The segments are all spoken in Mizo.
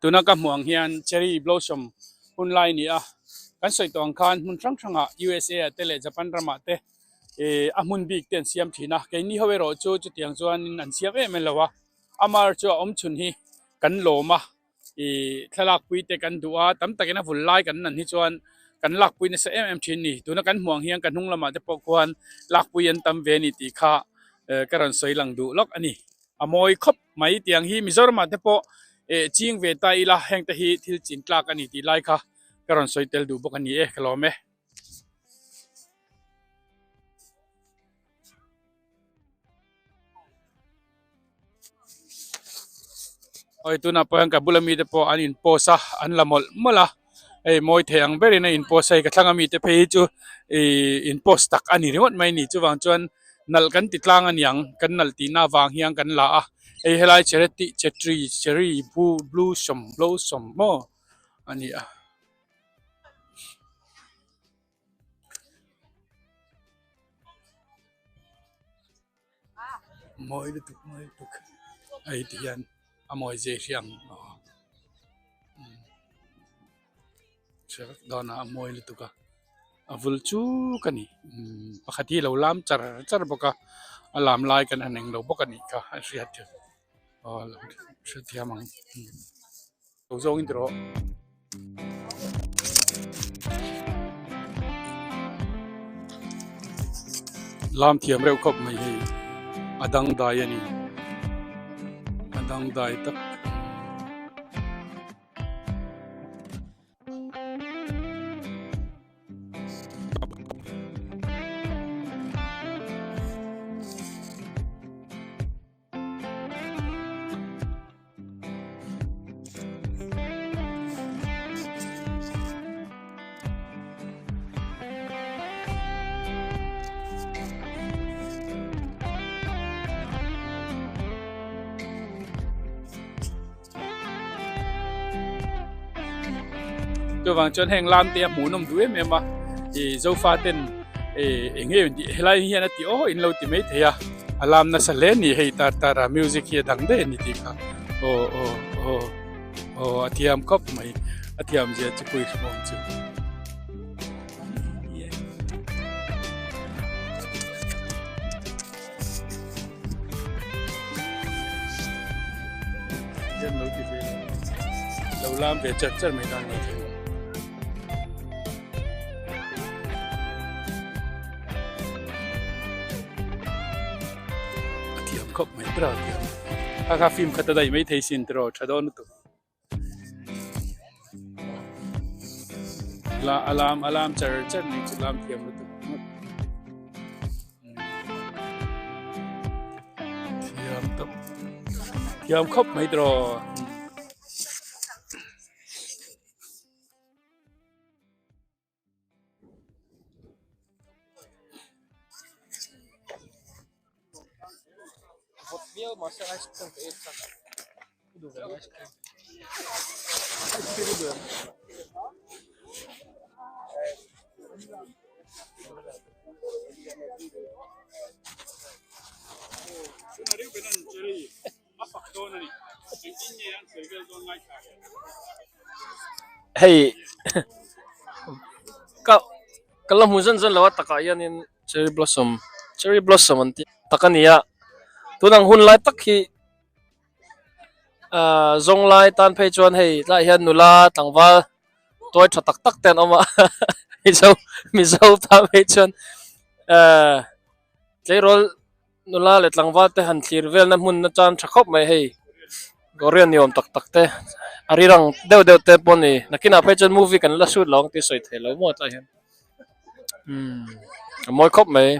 Tuna ka hmuh ang hian cherry blossom hun lai a ni a, kan sawi tawh ang khan hmun hrang hrangah USA ah te leh Japan ramah te ih a hmun bik te an siam thin a, keini ho erawh chu chutiang chuanin an siam em em lo a, amah chu a awm chhun hi kan lawm a, ih thlalak pui te kan duh a, tam takin a vul lai kan nan hi chuan kan lakpui nasa em em thin a ni, tuna kan hmuh ang hian ka hnung lamah te pawh khuan lakpui an tam ve a ni tih kha ka rawn sawi lang duh lawk a ni. A mawi khawp mai tiang hi Mizoramah te pawh eh ching ve ta ila heng te hi thil chin tlak a ni tih lai kha ka rawn sawi tel duh bawk a ni e ka lawm e. Oi tunah pawh hian ka bula mite pawh an in post a an la mawlh mawlh a hei mawi thei ang berin a in post a hei ka thlang ami te phei hi chu ihh in post tak a ni ringawt mai a ni chuvang chuan nalh kan ti tlang a niang kan nalh tihna avang hian kan la a hei helai chereti chetri cherry blossom blossom maw a ni a. Mawi lutuk mawi lutuk hei ti hian a mawi zia hi ang dawn a a mawi lutuk a a vul chuk a ni pakhat hi a lo lam char char bawk a a lam lai kan han englo bawk a nih kha a hriat theih aw hrethiam ang. Lo zawngin ti rawh. Lam thiam reuh khawp mai hei a dangdai a ni a dangdai tak. Chuvang chuan heng lam te a hmuhnawm duh em em a ih zofa ten ih eng nge tih helai hian a ti aw in lo ti mai thei a a lam nasa hle a ni hei tar tar a music hi a dang daih a ni tih kha aw aw aw aw a thiam khawp mai a thiam zia chu pui hrim awm chu. Lo lam ve char char mai dan ni thei. A thiam khawp mai ber a thiam. Kha kha film khat a daih mai thei sin tiraw tha dawn lutuk. La a lam a lam char char mai chu lam thiam lutuk. Thiam tawp thiam khawp mai tiraw. Hei ka ka la hmu zan zan lo a takah hianin cherry blossom cherry blossom an tih tak a ni a tunang hun lai tak hi ahh zawng lai tan phei chuan hei tlaiah hian nula tlangval tuai tha tak tak te an awm a mizo mizo tan phei chuan ehh tleirawl. Nula leh tlangval te han thlir velna hmun atan tha khawp mai hei Korean ni awm tak tak te a rirang deuh deuh te pawh a ni nakinah phei chuan movie kan la shoot lo ang tih sawi theih loh maw tlaiah hian umm a mawi khawp mai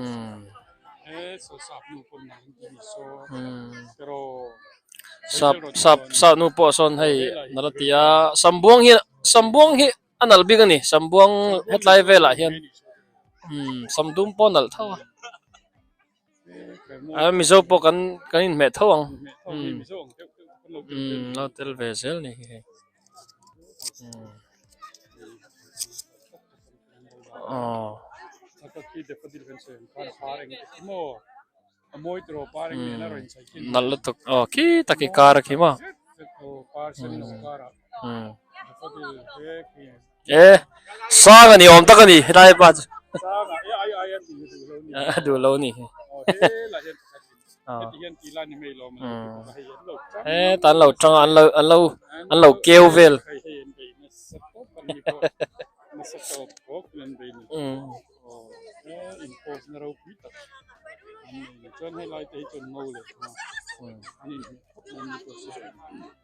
umm umm sap sap sap nu pawh sawn hei nala ti a sambuang hi sambuang hi. A nalh bik a ni sambuang hetlai velah hian umm samdum pawh a nalh tho a a mizo pawh kan kan inhmeh tho ang umm umm lo tel ve zel a ni hi hei umm aw. Nalh lutuk aw khi tak hi kar a khi maw e sang a ni awm tak a ni helai pa chu a duh lo a ni heta an lo tang a an lo an lo an lo keu vel.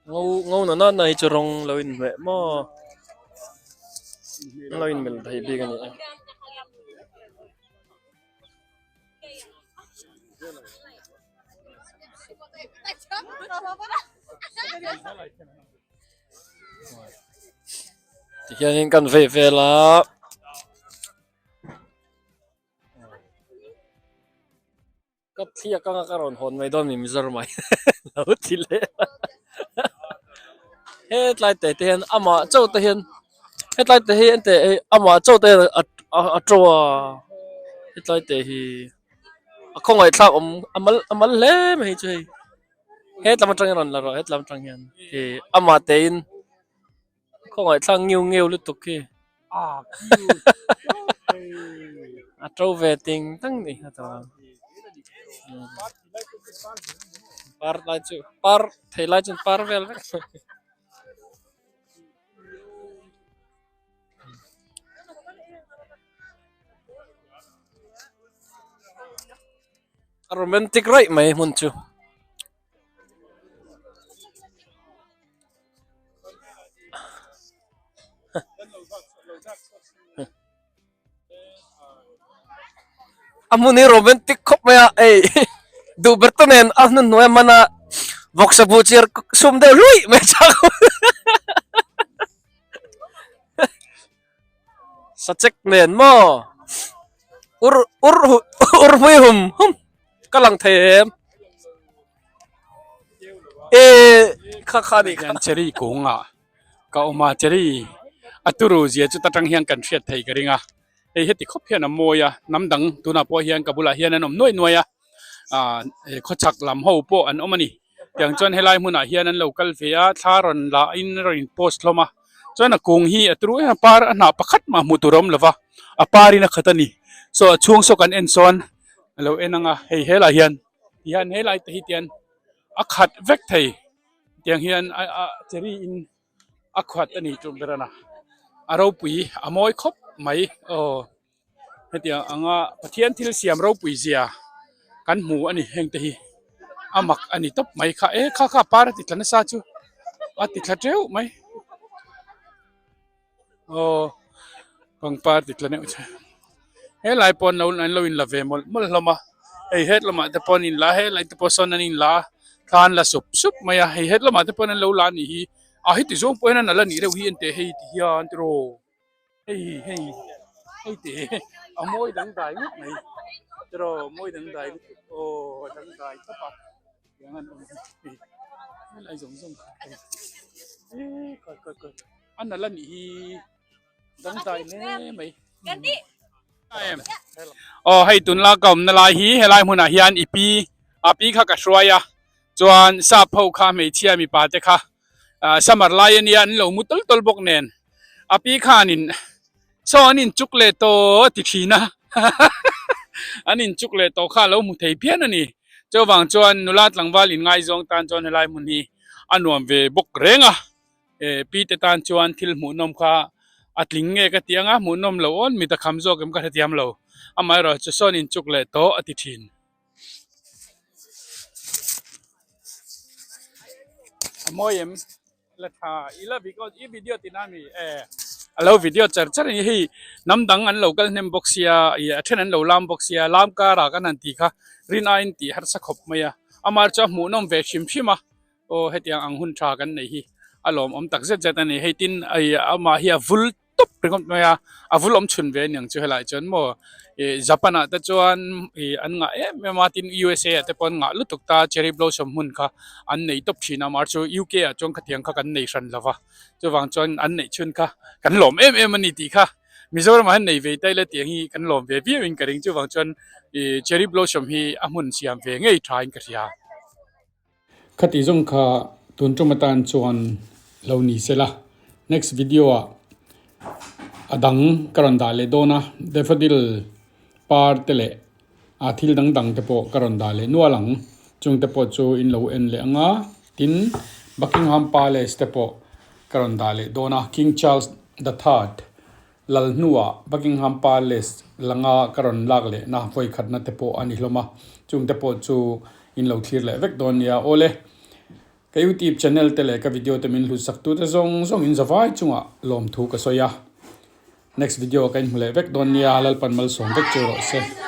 Ngo ngo na na hi chu rawng lo inhmeh maw an lo inmil thei bik a ni e. Tihianin kan vei vel a. Ka thliak anga ka rawn hawn mai dawn mi Mizoram ah hian lo ti leh a hetlai te te hian amah chauh te hian hetlai te hi ente hei amah chauh te hian a to a hetlai te hi a khawngaih thlak awm a mal a mal hle mai chu hei hetlam atangin rawn la rawh hetlam atang hian ih amah te in. Khawngaih thlak ngiu ngiu lutuk khi. A to ve ting tang ni a ta. Par lai chu par thei lai chuan par vel vek. A romantic raih mai hmun chu. A hmun hi romantic khawp mai a hei duh ber te nen a hnu hnuai a man a vawksa buh chiar sum deuh hluih mai chak sachek nen maw ur ur ur hmui hum hum ka lang thei em. E kha kha ni hian cherry kungah ka awm a cherry a turu zia chu ta tang hian kan hriat thei ka ring a hei heti khawp hian a mawi a hnam dang tunah pawh hian ka bulah hian an awm nuai nuai a ah khawchhak lam ho pawh an awm a ni tiang chuan helai hmunah hian an lo kal ve a thla rawn lah in rawn in post hlawm a chuan a kung hi a turu em a par a hnah pakhat mah hmuh tur a awm lo va a par in a khat a ni saw a chhung saw kan en sawn a lo en ang a hei helaiah hian. Tihian helai te hi tian a khat vek thei tiang hian a a cherry in a khat a ni tum ber a na a ropui a mawi khawp mai aw hetiang anga Pathian thil siam ropui zia kan hmu a ni heng te hi a mak a ni tawp mai kha e kha kha par a ti tla nasa chu a ti thla teuh mai aw pangpar ti tla neuh che helai pawh an lo an lo inla ve mawlh mawlh hlawm a hei het lamah te pawh an inla a helai te pawh sawn an inla a thla an la sup sup mai a hei het lamah te pawh an lo la a nih hi a heti zawng pawh hian an la nih reuh hi enteh hei ti hian tiraw hei hei hei te a mawi dangdai ngawt mai tiraw mawi dangdai lutuk aw a dangdai tawp a. A nalh a nih hi dangdai hle mai aw hei tunlai ka awmna lai hi helai hmunah hian i pi a pi kha ka hruai a chuan sap ho kha hmeichhia mipa te kha ah summer lai ania an lo mu tawl tawl bawk nen a pi khanin Saw an inchuk leh tawh a ti thin a, an inchuk leh tawh kha a lo hmu thei phian a ni. Chuvang chuan nula tlangval inngaizawng tan chuan helai hmun hi a nuam ve bawk reng a, pi te tan chuan thil hmuhnawm kha a tling nge ka ti ang a, hmuhnawm lo awn mit a kham zawk em ka hrethiam lo, amaherawhchu saw an inchuk leh tawh a ti thin. A mawi em? La tha i la because i video ti na mi e a lo video char char a ni hei hnam dang an lo kal hnem bawk sia ih a then an lo lam bawk sia lam karah kan han tih kha rin aiin tih harsa khawp mai a amah chu a hmuhnawm ve hrim hrim a aw hetiang ang hun tha kan nei hi a lawmawm tak zet zet a ni hei tin amah hi a vul tawp ringawt mai a, a vul awm chhun ve aniang chu helaiah chuan maw ih Japan ah te chuan ih an ngah em em a tin U S A ah te pawh an ngah lutuk ta cherry blossom hmun kha an nei tawp thin a mahse chu U K ah chuan khatiang kha kan nei hran lo va chuvang chuan an neih chhun kha kan lawm em em a ni tih kha. Mizoramah hian nei ve ta ila tiang hi kan lawm ve viau in ka ring chuvang chuan ih cherry blossom hi a hmun siam ve ngei tha in ka hria. Khati zawng kha tun tum atan chuan lo ni sela next video ah a dang ka rawn dah leh dawn a daffodil par te leh a thil dang dang te pawh ka rawn dah leh nual ang chung te pawh chu in lo en leh ang a tin Buckingham Palace te pawh ka rawn dah leh dawn a King Charles the third Lal hnuah Buckingham Palace langa ka rawn lak lehna vawikhatna te pawh a ni hlawm a, chung te pawh chu in lo thlir leh vek dawn nia. Awle, ka YouTube channel te leh ka video te min hlutsak tute zawng zawng in zavai chungah lawmthu ka sawi a. Next video ka inhmu leh vek dawn nia, Lalpan malsawm vek chu rawh se.